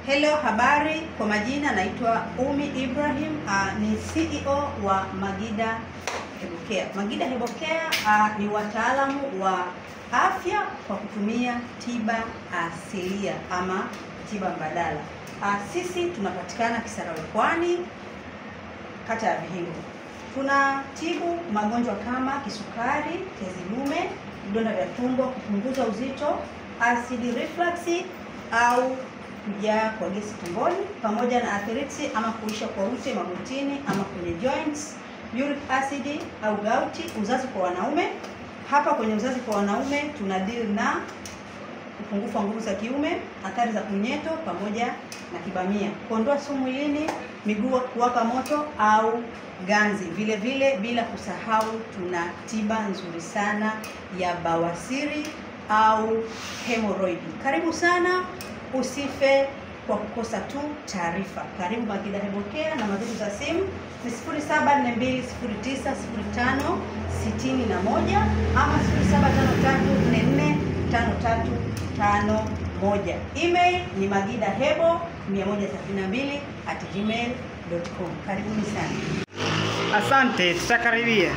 Hello, habari. Kwa majina naitwa Umi Ibrahim, ni CEO wa Magida Hebocare. Magida Hebocare ni wataalamu wa afya kwa kutumia tiba asilia ama tiba mbadala. Sisi tunapatikana Kisarawe Pwani, kata ya Vihingo. Tunatibu magonjwa kama kisukari, tezi dume, vidonda vya tumbo, kupunguza uzito, acid reflux au kujaa kwa gesi tumboni, pamoja na arthritis ama kuisha kwa ute magotini ama kwenye joints, uric acid au gauti, uzazi kwa wanaume. Hapa kwenye uzazi kwa wanaume tuna deal na upungufu wa nguvu za kiume, athari za punyeto pamoja na kibamia, kuondoa sumu mwilini, miguu kuwaka moto au ganzi. Vile vile bila kusahau tuna tiba nzuri sana ya bawasiri au hemorrhoid. Karibu sana, usife kwa kukosa tu taarifa. Karibu Magida Hebocare. Namba zetu za simu ni 0742090561 ama 0753445351. Email ni magidahebo132@gmail.com. Karibuni sana. Asante, tutakaribia.